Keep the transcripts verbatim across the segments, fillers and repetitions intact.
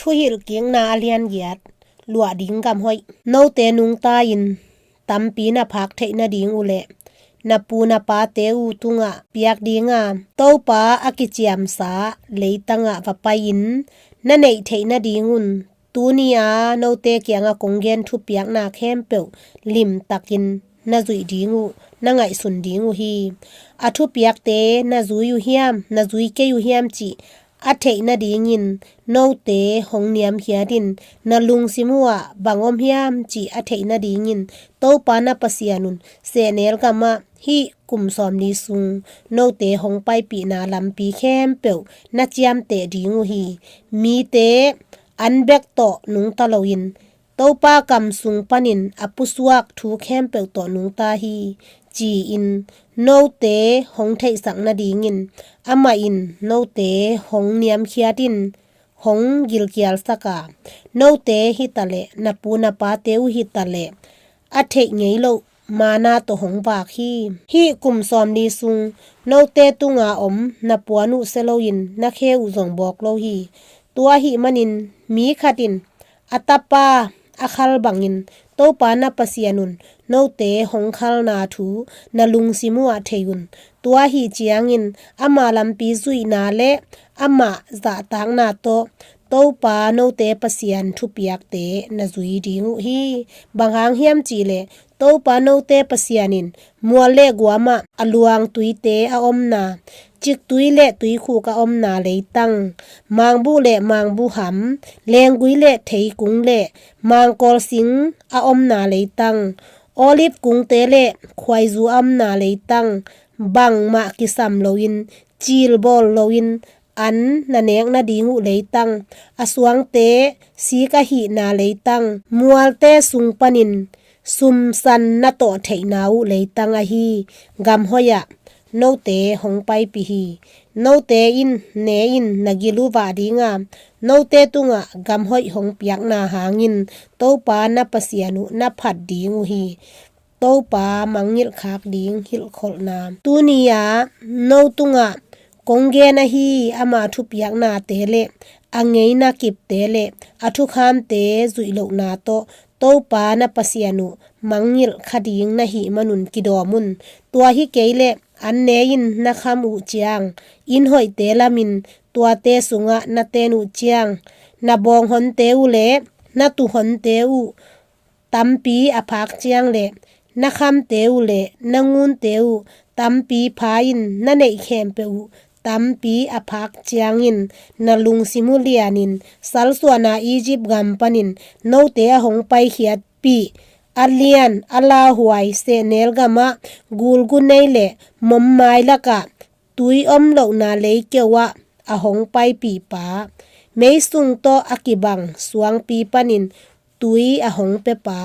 Thuhilhkikna a lian giat. Luah ding gam hoih. Note nungta-in tampi na phak theih nading uh leh na pu na pate uh tungah piak dinga Topa a kiciamsa leitangah va pai-in na neih theih nadingun tuni-a note kianga kong gen thupiakna khempeuh limtakin na zuih ding uh, na ngaihsun ding uh hi. A thupiakte na zui uh hiam, na zui kei uh hiam cih a theih nadingin note hong niamkhiat in. Na lungsim uhah bang om hiam cih a theih nadingin Topa na Pasian un sehnel gamah hih kum sawmli sung note hong paipihna lampi khempeuh na ciamteh ding uh hi. Mite an bek tawh nungta loin Topa kam sung panin a pusuak thu khempeuh tawh nungta hi, ci-in note hong theihsak nadingin amah in note hong niamkhiat in, hong gilkialsak a, note hitaleh na pu na pate uh hitaleh a theih ngei loh manna tawh hong vak hi. Hih kum sawmli sung note tunga om na puan uh sia loin na khe uh zong bawk lo hi. Tua ahih manin mi khat in a tapa a khal bangin Topa na Pasian un note hong khalna thu na lungsim uhah thei un. Tua ahih ciangin ama lampi zuihna le ama zahtakna tawh Topa note Pasian thupiakte na zui ding uh hi. Bang hang hiam cihleh Topa note Pasian in mual le guamah a luang tuite a omna, ciktui le tuikhuk a omna leitang, mangbuh le mangbuham, lenggui le theikung le mangkawlsing a omna leitang, olive kungte le khuaizu a omna leitang, bangmah kisam loin, cilbawl loin, an na nek nading uh leitang, a suangte sik ahihna leitang, mualte sung panin sumsan na tawh theihna uh leitang ahi gam hoih ah note hong paipih hi. Note in ne in na gil uh vah dinga, note tungah gam hoih hong piakna hangin Topa na Pasian uh na phat ding uh hi. Topa mangngilh khak ding hilhkholhna. Tuni-a no tungah kong gen ahi ama thupiaknate le a ngeina kipte le a thukhamte zuih lohna tawh Topa na Pasian uh mangngilh kha ding na hih manun kidawm un. Tua hi kei leh an ne in na kham uh ciang, inn hoihte lamin tuate sungah na ten uh ciang, na bawnghonte uh le na tuhonte uh tampi a phak ciang le na khamte uh le na ngunte uh tampi pha in, na neih khempeuh uh tampi a phak ciangin na lungsim uh lianin salsuahna Egypt gam panin note a hong paikhiatpih a lian a lauhuai sehnel gamah gulgu nei le mommai lakah tui om lohna leikeu ah a hong paipihpa, meisung tawh a kibang suangpi panin tui a hong pepa,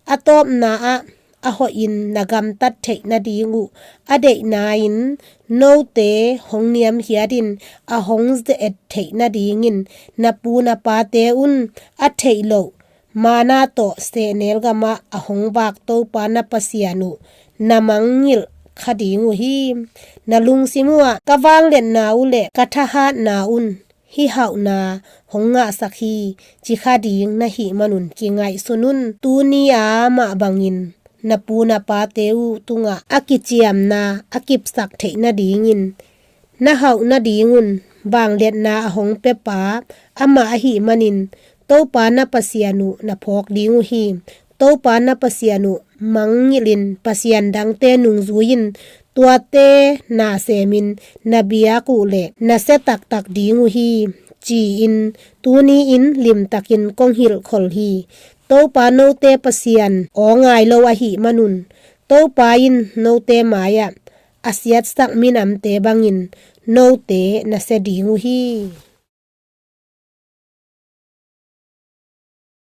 a tawpna ah a hoihin na gamtat theih nading uh a deihna-in note hong niamkhiat in a hong ze-et theih nadingin na pu na pate un a theih loh manna tawh sehnel gamah a hong vak Topa na Pasian uh na mangngilh kha ding uh hi. Na lungsim uhah ka vangliatna uh le ka thahatna un hih hauhna hong ngahsak hi, ci kha ding na hih manun kingaihsun un. Tuni-a mah bangin na pu na pate uh tungah a kiciamna a kipsak theih nadingin na hauh nadingun vangliatna a hong pepa amah ahih manin Topa na Pasian uh na phawk ding uh hi. Topa na Pasian uh mangngilhin pasian dangte nungzui-in tuate na semin na biak uh le na sia taktak ding uh hi, ci-in tuni-in limtakin kong hilhkhol hi. Topa note Pasian aw ngai lo ahih manun Topa in note mai-ah a siatsak minamte bangin note na sia ding uh hi.